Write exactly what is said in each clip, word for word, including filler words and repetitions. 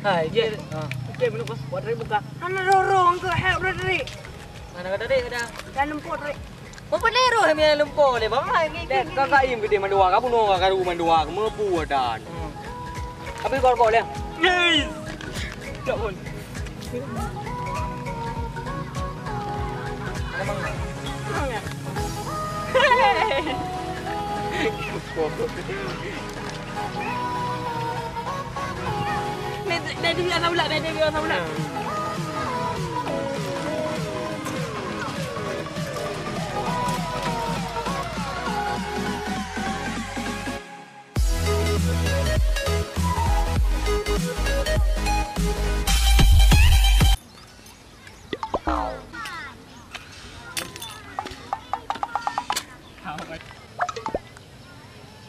Hai, jeh. Ha. Oke, belum pas buat dari buka. Hana roro ke hek berarti. Mana kata deh dah? Dalam pot rek. Mau pandai roh yang lupa leh, Bang. Hai, ni, ni, ni. Kakak im gede mandua, kamu nong karu mandua, kamu buatan. Hmm. Tapi kau kau leh. Yes. Tak pun. Ada Bang. Bang ya? Dah, dah, dah, dah, dah, dah, dah, dah, dah.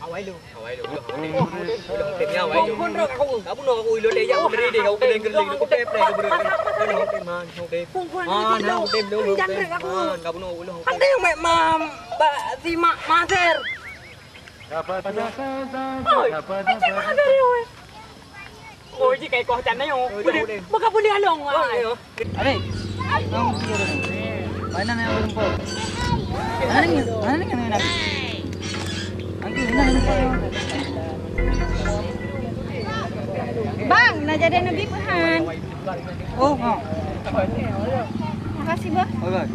Awai lu. Awai lu. Ulang tem ya, awai lu. Pun, pun, pun, aku. Kamu nak aku ilo deh ya, aku beri deh, aku beri deh, aku beri deh, aku beri deh. Mana hotel man, hotel. Pun, pun, pun. Mana hotel lu, hotel. Jangan aku. Man, kamu nak ulang hotel. Ada yang mek mam, ba, si mak maser. Oi, macam mana dia, oi? Oh, ji kai koh can na yo. Baka boleh along, wai. Alek. Mana yang berempuk? Mana ni? Mana ni? Mana ni? Angku, mana ni? Bang, na jadi nabi pehan. Oh, ha. Makasih, Bang. Alright.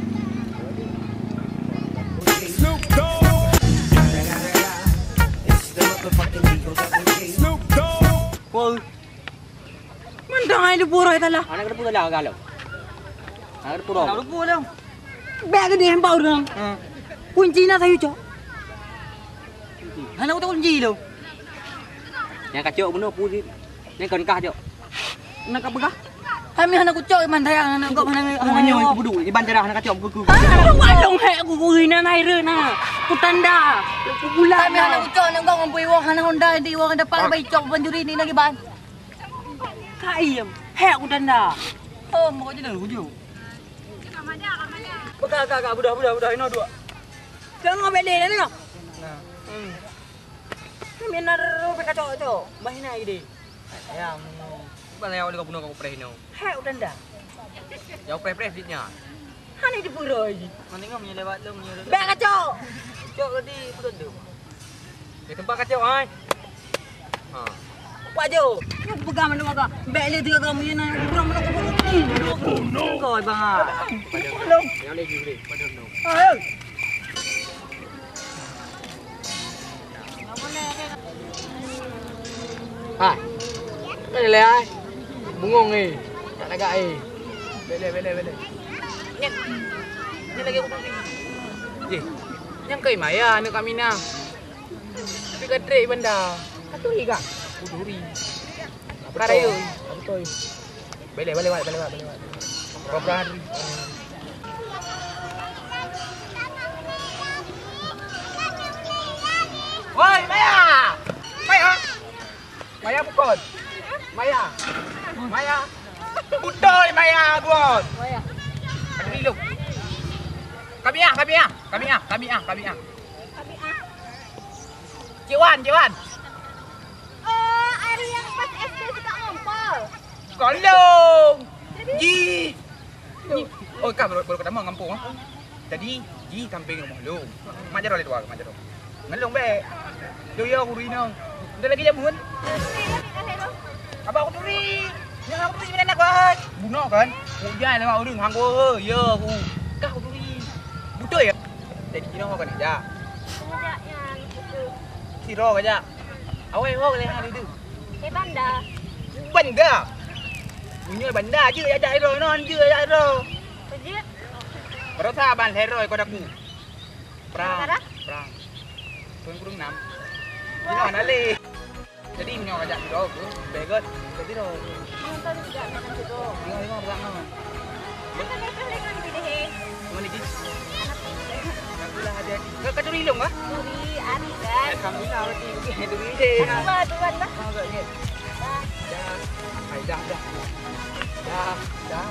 Wah. Mantong ai debu roh tala. Anak debu tala galau. Anak debu roh. Anak debu dah. Bèk geude hampa ureueng. Ha. Kunci na sayu cok. Hana utak kunci lo. Nyang kacok bunoe pu di. Nyang kon kah cok. Na ka peugah. Kami hana kucok iman dayang anak kau mana. Oh, nyoe kubudu iban darah anak kacok buku. Aduh, wadong hek aku kuhina naire na. Kutanda. Kubulan. Kami hana kucok anak kau ngampu iwoh hana honda di iwoh dapat bai cok panjuri ni lagi ban. Kaiem, hek kutanda. Oh, mau je dah hujung. Beka, ka, ka, budah, budah, budah, ino dua. Jangan ngobek deh, dah tengok. Nah. Hmm. Ni mina ro beka cok, cok. Bah ina ide. Ya, mu. Bang ya, oleh kamu nak preh ino. Hek kutanda. Ya preh-preh siknya. Hana di pura ji. Mana ngam ni lewat lu ni. Bek kacok. Cok tadi betul tu. Di tempat kacok ai. Ha. Pak Jo, nyoe peugah mandum agak. Bek le tiga kamu ni na kurang mana kamu. Ih, dua puluh. Kau bang ah. Yang lagi boleh. Pada no. Hai. Boleh le ai. Bungong eh. Tak lagak eh. Boleh, boleh, boleh. Nyan. Nyan lagi aku. Eh. Nyang kai maya aneuk Aminah. Tapi ka trek banda. Ka turi kah? Ku turi. Ka rayeuk. Betul. Boleh, boleh, boleh, boleh, boleh. Program hari. Woi, Maya! Maya! Maya bukon. Maya. Maya. Beutôi Maya bukon. Maya. Ada rilung. Kami ah, kami ah, kami ah, kami ah, kami ah. Kami ah. Cik Wan, Cik Wan. Oh, hari yang pas S D suka ngompol. Sekolong. Jadi? Ji. Ji. Oh, ka baru, baru ketemu kampung ah. Jadi, ji samping rumah lu. Mak jaroe lé dua, mak jaroe. Ngelong bek. Yo yo guru inong. Udah lagi jamun. Apa aku turi? Yang aku turi mana nak buat? Bunuh kan? Hujan lewat urung hang gua. Ya aku. Kah aku turi. Betul ya? Jadi kira kau kan aja. Sengaja yang itu. Siro aja. Awai awai leh hang duduk. Eh banda. Banda. Punya banda je ya dah ro non je ya ro. Kejit. Baru saban heroi kau daku. Perang. Perang. Tahun kurung enam. Wah. Ino nalih. Jadi nyoe kajak sidroe ke, begot ke sidroe. Nonton juga dengan sidroe. Tengok, tengok, belakang. Mana dia tu dengan dia, he? Mana dia? Alhamdulillah, hati-hati. Kau, kau turi lông kah? Turi, ari, kan? Alhamdulillah, berarti. Okey, turi je. Aku bah, tuan bah. Ah, agak sikit. Dah. Dah. Hai, dah, dah. Dah, dah.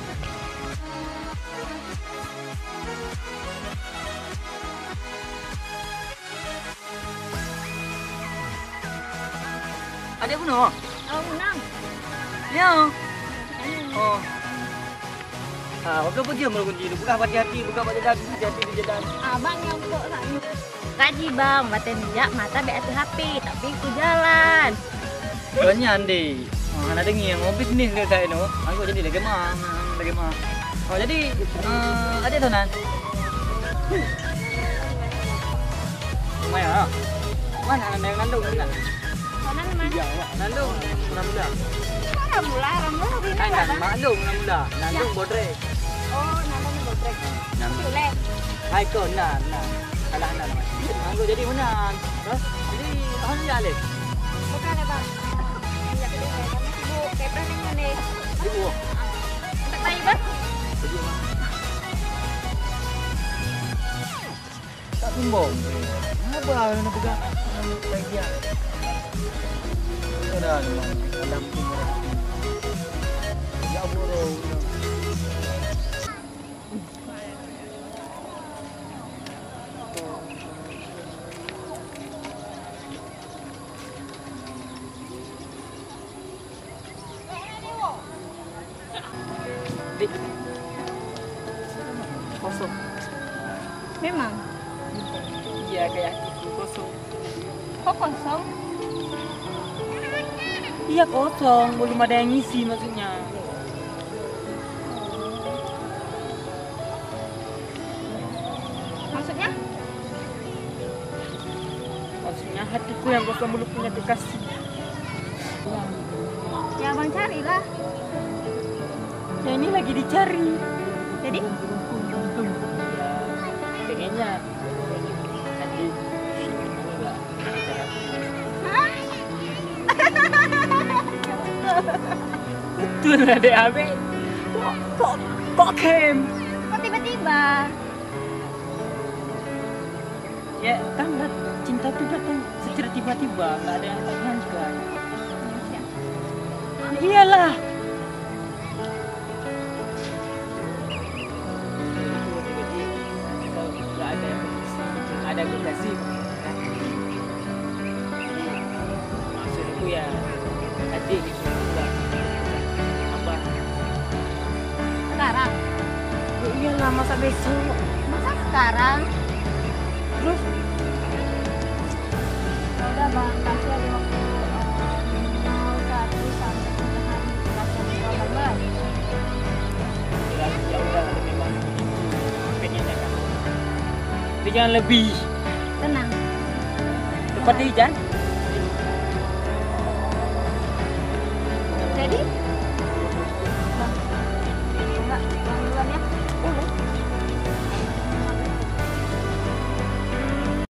Ada bunoe? Oh, menang. Nyoe. Oh. Ha, waktu peujeuem lôn kunci tu. Peugah hati-hati, peugah bak jalan, hati-hati di jalan. Abang nyang kok sak nyoe. Kaji bang, watèe neujak mata bèk ateueh H P, tapi ku jalan. Kon nyan deh. Ha, hana deungoe, ngon bisnis lé that nyoe. Anggô jadi lagèe ma, lagèe ma. Oh, jadi, eh, adik Tonan. Lumayan lah. Mana anak yang ngandung ni kan? Mana ni, Mas? Iya, awak. Nandung, enam bulan. Ramula, Ramula, Ramula, Hai, Bang. Nandung, enam bulan. Nandung, ya. Bodrek. Oh, Nandung, Bodrek. Nandung. Boleh. Hai, kau, nah, nah. Salah, nah, nah. Nandung jadi mana? Hah? Jadi, alhamdulillah, Alif. Bukan, ya, Bang. Ya, kedua, saya masih sibuk. Saya pernah dengar ni. Sibuk? Ah. Untuk saya, Bang. Sibuk, Bang. Tak sombong. Kenapa nak pegang? Nak pegang. Ada memang dalam timur. Ya, burung. Dik. Kosong. Memang? Iya, kayak hatiku kosong. Kok kosong? Iya, kosong. Belum ada yang ngisi maksudnya. Maksudnya? Maksudnya hatiku yang kosong belum punya kekasih. Ya, abang carilah. Ya, ini lagi dicari. Jadi? Ya, pengennya hati. Hah? Betul lah, Dek Abel. Kok, kok, kok kem? Kok tiba-tiba? Ya, kan dat-, cinta tu datang secara tiba-tiba, nggak ada yang tak nyangka. Iyalah. Nggak ada yang ada kekasih. Jadi, maksud aku ya, adik itu juga. Abah. Sekarang? Ya iyalah, masa besok? Masa sekarang? Terus? Ya udah, Bang, kasih ada waktu, eh, minimal satu sampai tiga hari, kasih ada waktu, Bang. Ya, ya udah, kalau memang begitu, pengennya kan. Tapi jangan lebih. Tenang. Seperti hujan?